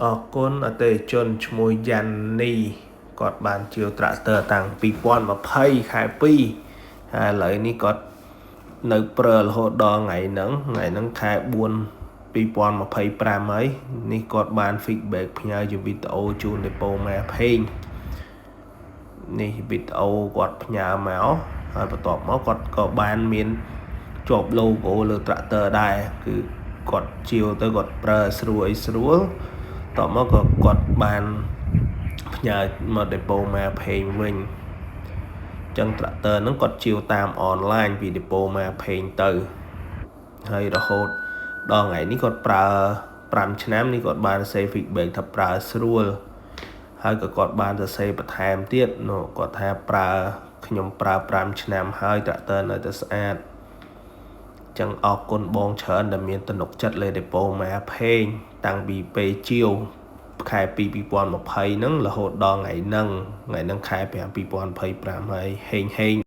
អរគុណអតិថិជនឈ្មោះយ៉ាន់នីគាត់បានជាវត្រាក់ទ័រតាំង2020ខែ2ហើយឥឡូវនេះគាត់នៅប្រើរហូតដល់ថ្ងៃហ្នឹងថ្ងៃហ្នឹងខែ4 2025ហើយនេះគាត់បាន feedback ផ្ញើជាវីដេអូជូន Depo ម៉ាផេងនេះវីដេអូគាត់ផ្ញើមកហើយបន្ទាប់មកគាត់ក៏បានមានជាប់ logo លើ tractor ដែរគឺគាត់ជាវទៅគាត់ប្រើស្រួលអីស្រួលតមកក៏គាត់បានផ្ញើមក Depo ម៉ាផេងវិញចឹង tractor ហ្នឹងគាត់ជាវតាមអនឡាញពី Depo ម៉ាផេងទៅហើយរហូតដល់ថ្ងៃនេះគាត់ប្រើ5ឆ្នាំនេះគាត់បានសេ feedback ថាប្រើស្រួលហើយក៏គាត់បានសរសេរបន្ថែមទៀតនោះគាត់ថាប្រើខ្ញុំប្រើ5ឆ្នាំហើយត្រាក់ទ័រនៅតែស្អាតចឹងអរគុណបងច្រើនដែលមានទំនុកចិត្តលើ Depo ម៉ាផេងតាំងពីពេលជាវខែ2 2020ហ្នឹងរហូតដល់ថ្ងៃហ្នឹងថ្ងៃហ្នឹងខែ5 2025ហើយហេងហេង។